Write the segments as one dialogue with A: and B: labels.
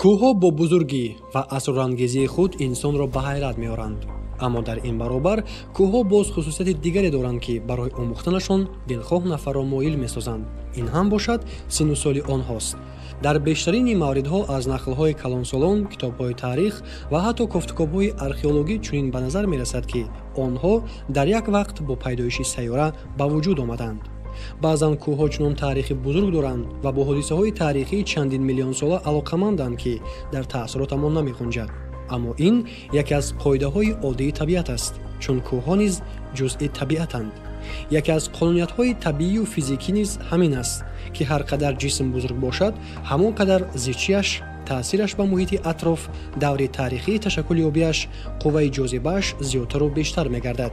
A: Кӯҳҳо бо бузургӣ ва асрорангезии худ инсонро ба ҳайрат меоранд. Аммо дар ин баробар кӯҳҳо боз хусусияти дигаре доранд, ки барои омӯхтанашон дилхоҳ нафарро моил месозанд. Ин ҳам бошад синну соли онҳост. Дар бештарини мавридҳо аз нақлҳои калонсолон, китобҳои таърих ва ҳатто кофтукобҳои археологӣ чунин ба назар мерасад, ки онҳо дар як вақт бо пайдоиши сайёра ба вуҷуд омаданд. Баъзан кӯҳҳо чунон таърихи бузург доранд ва бо ҳодисаҳои таърихии чандин миллионсола алоқаманданд, ки дар таассуротамон намеғунҷад. Аммо ин яке аз қоидаҳои оддии табиат аст, чун кӯҳҳо низ ҷузъи табиатанд. Яке аз қонуниятҳои табиию физикӣ низ ҳамин аст, ки ҳар қадар ҷисм бузург бошад, ҳамон қадар зичиаш, таъсираш ба муҳити атроф, даври таърихии ташаккулёбиаш, қувваи ҷозибааш зиёдтару бештар мегардад.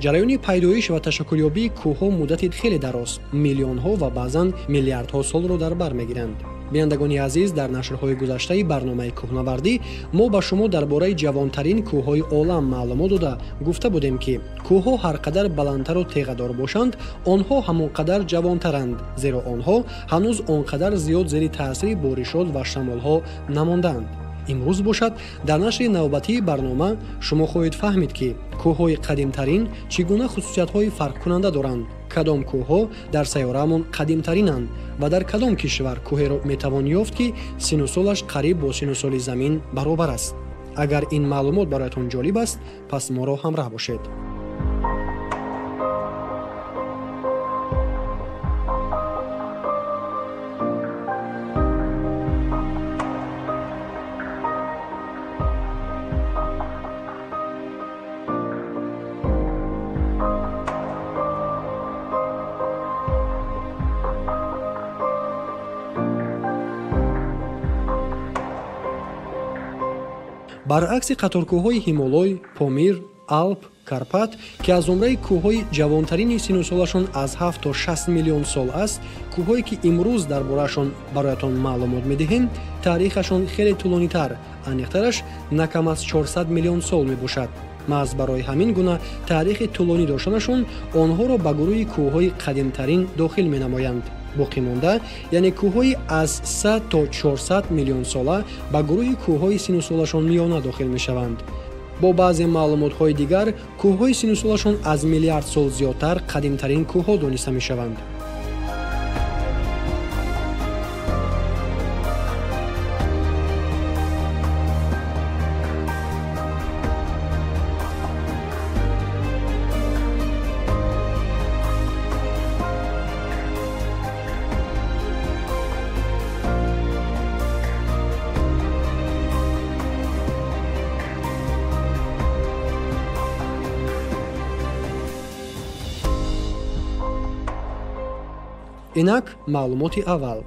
A: Ҷараёни пайдоиш ва ташаккулёбии кӯҳҳо муддати хеле дароз, миллионҳо ва баъзан миллиардҳо солро дар бар мегиранд. Бинандагони азиз, дар нашрҳои гузаштаи барномаи кӯҳнавардӣ мо ба шумо дар бораи ҷавонтарин кӯҳҳои олам маълумот дода гуфта будем, ки кӯҳҳо ҳар қадар баландтару теғадор бошанд, онҳо ҳамон қадар ҷавонтаранд, зеро онҳо ҳанӯз он қадар зиёд зери таъсири боришот ва шамолҳо намондаанд. Имрӯз бошад, дар нашри навбатии барнома шумо хоҳед фаҳмид, ки кӯҳҳои қадимтарин чӣ гуна хусусиятҳои фарқкунанда доранд, кадом кӯҳҳо дар сайёраамон қадимтаринанд ва дар кадом кишвар кӯҳеро метавон ёфт, ки синну солаш қариб бо синну соли замин баробар аст. Агар ин маълумот бароятон ҷолиб аст, пас моро ҳамроҳ бошед. Баръакси қаторкӯҳҳои Ҳимолой, Помир, Алп, Карпат, ки аз зумраи кӯҳҳои ҷавонтарини синну солашон аз 7 то 60 миллион сол аст, кӯҳҳое ки имрӯз дар бораашон бароятон маълумот медиҳем, таърихашон хеле тӯлонитар, аниқтараш на кам аз 400 миллион сол мебошад. Маҳз барои ҳамин гуна таърихи тӯлонӣ доштанашон онҳоро ба гурӯҳи кӯҳҳои қадимтарин дохил менамоянд. Боқӣ монда, яъне кӯҳҳои аз 100 то 400 миллион сола ба гурӯҳи кӯҳҳои синну солашон миёна дохил мешаванд. Бо баъзе маълумотҳои дигар, кӯҳҳои синну солашон аз миллиард сол зиёдтар қадимтарин кӯҳҳо дониста мешаванд. Инак маълумоти аввал.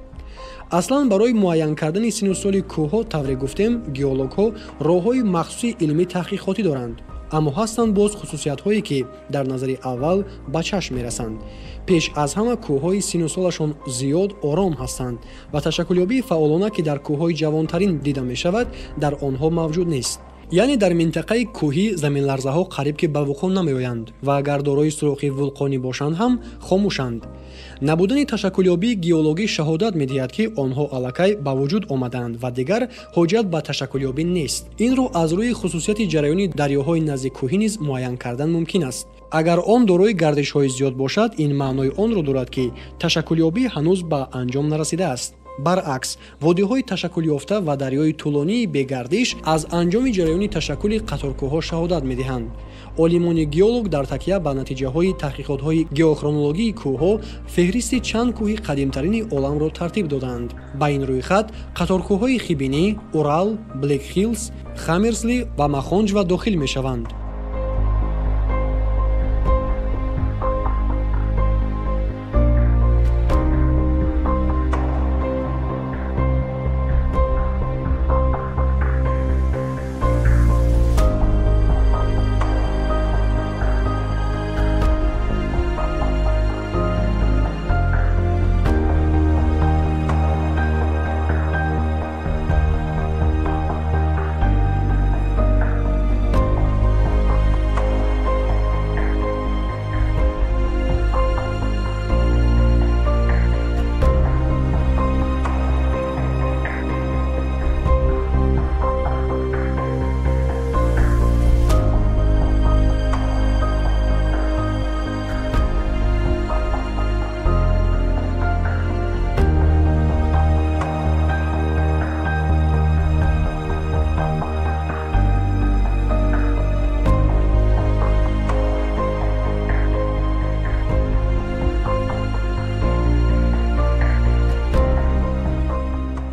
A: Аслан барои муайян кардани синну соли кӯҳҳо, тавре гуфтем, геологҳо роҳҳои махсуси илмӣ таҳқиқотӣ доранд. Аммо ҳастанд боз хусусиятҳое, ки дар назари аввал ба чашм мерасанд. Пеш аз ҳама кӯҳҳои синну солашон зиёд ором ҳастанд ва ташаккулёбии фаъолона, ки дар кӯҳҳои ҷавонтарин дида мешавад, дар онҳо мавҷуд нест. Яъне дар минтақаи кӯҳӣ заминларзаҳо қариб ки ба вуқӯъ намеоянд ва агар дорои сурохи вулқонӣ бошанд ҳам хомӯшанд. Набудани ташаккулёбии геологӣ шаҳодат медиҳад, ки онҳо аллакай ба вуҷуд омадаанд ва дигар ҳоҷат ба ташаккулёбӣ нест. Инро аз рӯи хусусияти ҷараёни дарёҳои назди кӯҳӣ низ муайян кардан мумкин аст. Агар он дорои гардишҳои зиёд бошад, ин маънои онро дорад, ки ташаккулёбӣ ҳанӯз ба анҷом нарасидааст. Баръакс, водиҳои ташаккулёфта ва дарёи тӯлонии бегардиш аз анҷоми ҷараёни ташаккули қаторкӯҳҳо шаҳодат медиҳанд. Олимони геолог дар такя ба натиҷаҳои таҳқиқотҳои геохронологии кӯҳҳо феҳристи чанд кӯҳи қадимтарини оламро тартиб доданд. Ба ин рӯйхат қаторкӯҳҳои Хибинӣ, Урал, Блек Хиллс, Хаммерсли ва Махонҷва дохил мешаванд.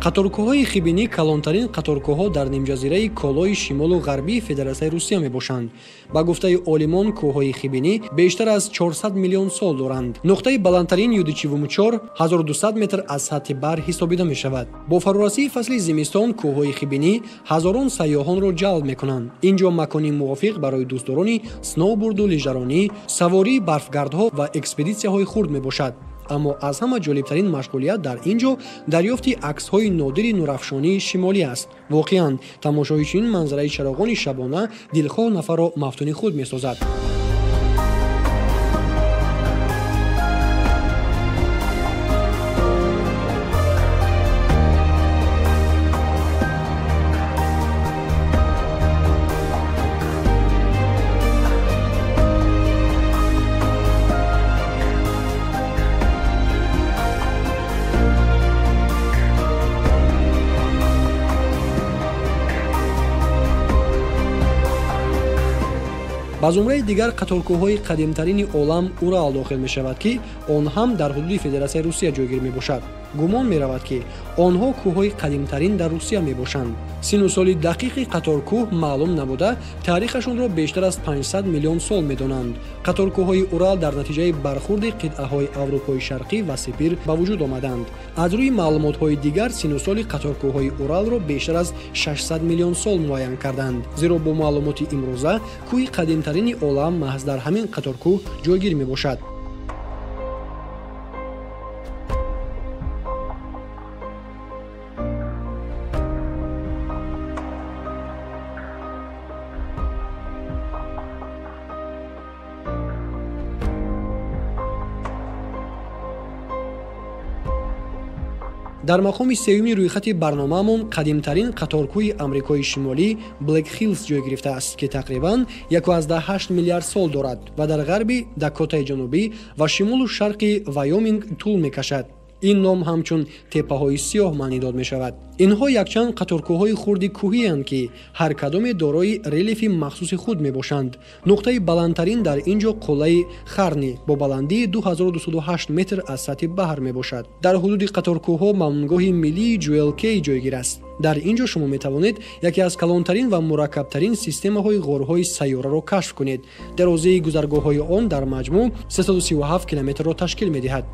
A: Қаторкӯҳҳои Хибинӣ калонтарин қаторкӯҳҳо дар нимҷазираи Колои шимолу ғарбии Федератсияи Русия мебошанд. Ба гуфтаи олимон, кӯҳҳои Хибинӣ бештар аз 400 миллион сол доранд. Нуқтаи баландтарин Юдичивумучор 1200 метр аз сатҳи баҳр ҳисобида мешавад. Бо фарорасии фасли зимистон кӯҳҳои Хибинӣ ҳазорон сайёҳонро ҷалб мекунанд. Ин ҷо макони мувофиқ барои дӯстдорони сноуборду лижаронӣ, савории барфгардҳо ва экспедитсияҳои хурд мебошад. Аммо аз ҳама ҷолибтарин машғулият дар ин ҷо дарёфти аксҳои нодири нурафшонии шимолӣ аст. Воқеан, тамошои чунин манзараи чароғони шабона дилхоҳ нафарро мафтуни худ месозад. Ба зумраи дигар қаторкӯҳҳои қадимтарини олам Урал дохил мешавад, ки он ҳам дар ҳудуди Федератсияи Русия ҷойгир мебошад. Гумон меравад, ки онҳо кӯҳҳои қадимтарин дар Русия мебошанд. Сину соли дақиқи қаторкӯҳ маълум набуда, таърихашонро бештар аз 500 миллион сол медонанд. Қаторкӯҳҳои Урал дар натиҷаи бархурди қитъаҳои Аврупои Шарқӣ ва Сибир ба вуҷуд омаданд. Аз рӯи маълумотҳои дигар сину соли қаторкӯҳҳои Уралро бештар аз 600 миллион сол муайян карданд, зеро бо маълумоти имрӯза кӯҳи қадимтарини олам маҳз дар ҳамин қаторкӯҳ ҷойгир мебошад. Дар мақоми сеюми рӯйхати барномаамон қадимтарин қаторкӯҳи Амрикои Шимолӣ Блек Хиллс ҷой гирифтааст, ки тақрибан 1,8 миллиард сол дорад ва дар ғарби Дакотаи Ҷанубӣ ва шимолу шарқи Вайоминг тӯл мекашад. Ин ном ҳамчун теппаҳои сиёҳ маънӣ дод мешавад. Инҳо якчанд қаторкӯҳҳои хурди кӯҳиянд, ки ҳар кадоме дорои релефи махсуси худ мебошанд. Нуқтаи баландтарин дар ин ҷо қуллаи Харни бо баландии 2208 метр аз сатҳи баҳр мебошад. Дар ҳудуди қаторкӯҳҳо мамнуъгоҳи миллии Ҷуэл Кей ҷойгир аст. Дар ин ҷо шумо метавонед яке аз калонтарин ва мураккабтарин системаҳои ғорҳои сайёраро кашф кунед. Дарозии гузаргоҳҳои он дар маҷмӯъ 337 километрро ташкил медиҳад.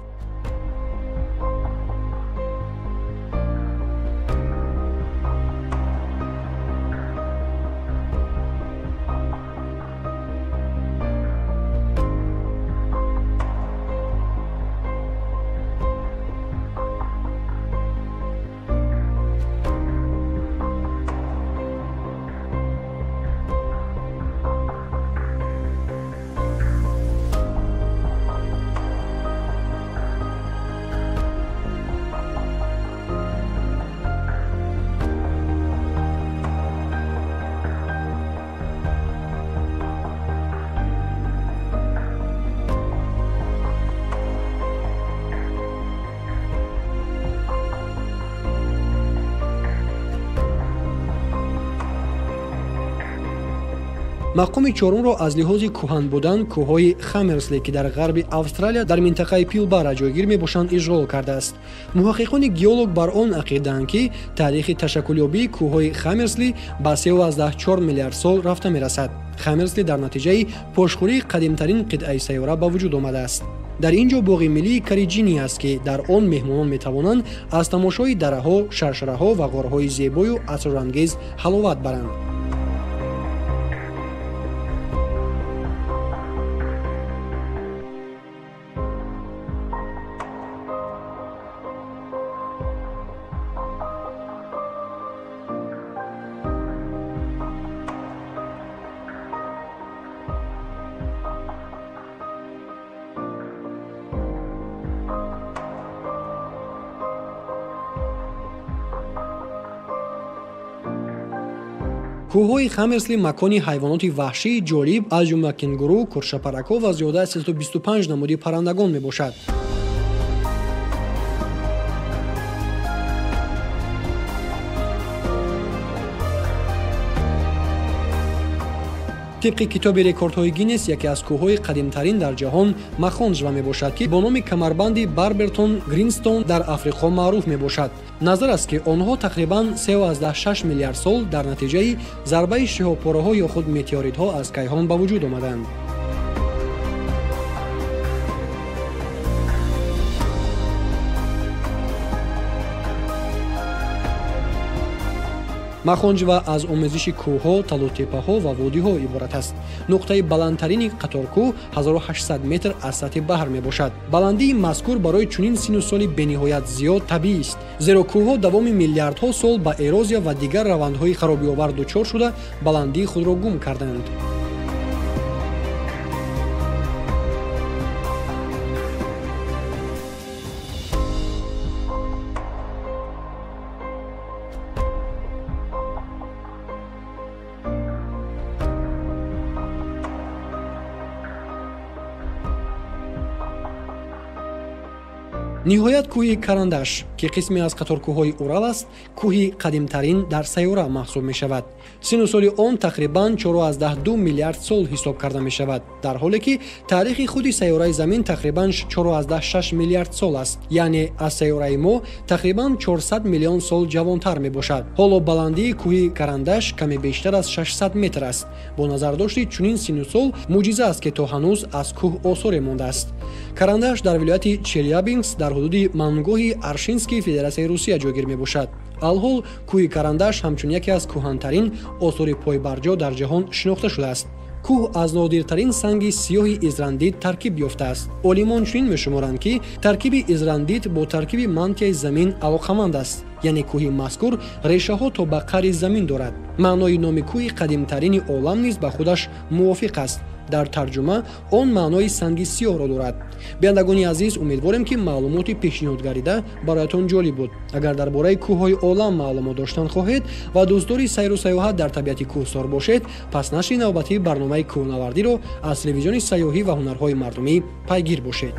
A: Мақоми чорумро аз лиҳози кӯҳан будан кӯҳҳои Хаммерсли, ки дар ғарби Австралия дар минтақаи Пилбара ҷойгир мебошанд, ишғол кардааст. Муҳаққиқони геолог бар он ақидаанд, ки таърихи ташаккулёбии кӯҳҳои Хаммерсли ба 3,4 миллиард сол рафта мерасад. Хаммерсли дар натиҷаи пошхӯрии қадимтарин қитъаи сайёра ба вуҷуд омадааст. Дар ин ҷо боғи миллии Кариҷини аст, ки дар он меҳмонон метавонанд аз тамошои дараҳо, шаршараҳо ва ғорҳои зебою асрорангез ҳаловат баранд. Кӯҳҳои Хаммерсли макони ҳайвоноти ваҳшии ҷолиб, аз ҷумла кенгуру, куршапаракҳо ва зиёда аз 325 намуди паррандагон мебошад. Тибқи китоби рекордҳои Гиннес, яке аз кӯҳҳои қадимтарин дар ҷаҳон Махонҷва мебошад, ки бо номи камарбанди Барбертон Гринстон дар Африқо маъруф мебошад. Назар аст, ки онҳо тақрибан 3,6 миллиард сол дар натиҷаи зарбаи шиҳобпораҳо ё худ метеоритҳо аз кайҳон ба вуҷуд омаданд. Махонҷва аз омезиши кӯҳҳо, талутепаҳо ва водиҳо иборат аст. Нуқтаи баландтарини қаторкӯҳ 1800 метр аз сатҳи баҳр мебошад. Баландии мазкур барои чунин сину соли бениҳоят зиёд табиист, зеро кӯҳҳо давоми миллиардҳо сол ба эрозия ва дигар равандҳои харобиовар дучор шуда, баландии худро гум карданд. Ниҳоят, кӯҳи Карандаш, ки қисме аз қаторкӯҳҳои Урал аст, кӯҳи қадимтарин дар сайёра маҳсуб мешавад. Сину соли он тақрибан 4,2 миллиард сол ҳисоб карда мешавад, дар ҳоле ки таърихи худи сайёраи Замин тақрибан 4,6 миллиард сол аст, яъне аз сайёраи мо тақрибан 400 миллион сол ҷавонтар мебошад. Ҳоло баландии кӯҳи Карандаш каме бештар аз 600 метр аст. Бо назардошти чунин сину сол мӯъҷиза аст, ки то ҳанӯз аз кӯҳ осоре мондааст. Карандаш дар вилояти Челябинск дар ҳудуди мангоҳи Аршинский Федератсияи Русия ҷойгир мебошад. Алҳол кӯҳи Карандаш ҳамчун яке аз кӯҳантарин осори пойбарҷо дар ҷаҳон шинохта шудааст. Кӯҳ аз нодиртарин санги сиёҳи израндит таркиб ёфтааст. Олимон чунин мешуморанд, ки таркиби израндит бо таркиби мантияи замин алоқаманд аст, яъне кӯҳи мазкур решаҳо то ба қари замин дорад. Маънои номи кӯҳи қадимтарини олам низ ба худаш мувофиқ аст. Дар тарҷума он маънои санги сиёҳро дорад. Бинандагони азиз, умедворем, ки маълумоти пешниҳодгардида бароятон ҷолиб буд. Агар дар бораи кӯҳҳои олам маълумот доштан хоҳед ва дӯстдори сайру сайёҳат дар табиати кӯҳсор бошед, пас нашри навбатии барномаи кӯҳнавардиро аз телевизиони сайёҳӣ ва ҳунарҳои мардумӣ пайгир бошед.